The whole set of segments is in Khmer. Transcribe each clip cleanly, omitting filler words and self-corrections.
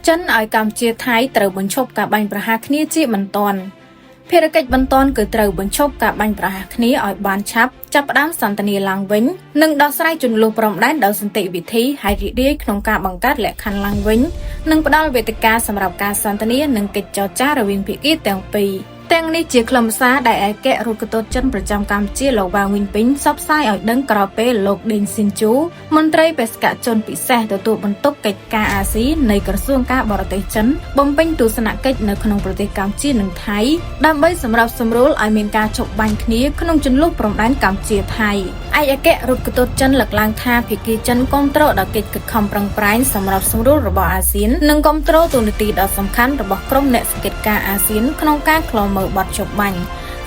ចិនឲ្យកម្ពុជាថៃត្រូវបញ្ឈប់ការបាញ់ប្រហារគ្នាជាបន្ទាន់ភារកិច្ចបន្ទាន់គឺត្រូវបញ្ឈប់ការបាញ់ប្រហារគ្នាឲ្យបានឆាប់ចាប់ផ្ដើមសន្ទនាឡើងវិញនិងដោះស្រាយជម្លោះព្រំដែនដោយសន្តិវិធីហើយរីករាយក្នុងការបង្កើតលក្ខខណ្ឌឡើងវិញនិងផ្ដល់វេទិកាសម្រាប់ការសន្ទនានិងកិច្ចចរចារវាងភាគីទាំងពីរទាំងនេះជាខ្លឹមសារដែលឯកអគ្គរដ្ឋទូតចិនប្រចាំកម្ពុជាលោកវ៉ាងវិនពីងផ្សព្វផ្សាយឲ្យដឹងក្រោយពេលលោកដេងស៊ីនជូមន្ត្រីបេសកជនពិសេសទទួលបន្ទុកកិច្ចការអាស៊ីនៃក្រសួងការបរទេសចិនបំពេញទស្សនកិច្ចនៅក្នុងប្រទេសកម្ពុជានិងថៃដើម្បីសម្របសម្រួលឲ្យមានការឈប់បាញ់គ្នាក្នុងជម្លោះព្រំដែនកម្ពុជាថៃឯកអគ្គរដ្ឋទូតចិនលើកឡើងថាភាគីចិនគាំទ្រដល់កិច្ចខិតខំប្រឹងប្រែងសម្របសម្រួលរបស់អាស៊ាននិងគាំទ្រតួនាទីដ៏សំខាន់របស់ក្រុមអ្នកសង្កេតការណ៍អាស៊ានក្នុងការឃ្លាំមើលបទឈប់បាញ់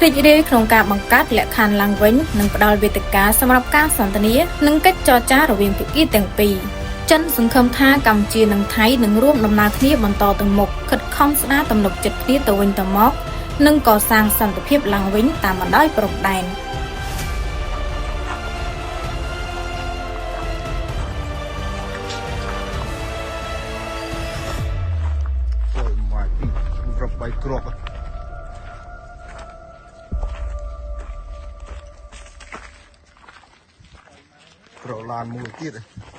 រីករាយក្នុងការបង្កើតលក្ខខណ្ឌឡើងវិញនិងផ្ដល់វេទិកាសម្រាប់ការសន្ទនានិងកិច្ចចរចារវាងភាគីទាំងពីរចិនសង្ឃឹមថាកម្ពុជានិងថៃនឹងរួមដំណើរគ្នាបន្តទៅមុខខិតខំស្ដារទំនុកចិត្តគ្នាទៅវិញទៅមកនិងកសាងសន្តិភាពឡើងវិញតាមបណ្ដោយព្រំដែន។ ចូលមកពីរក3គ្រាប់ក្រឡានមួយទៀត។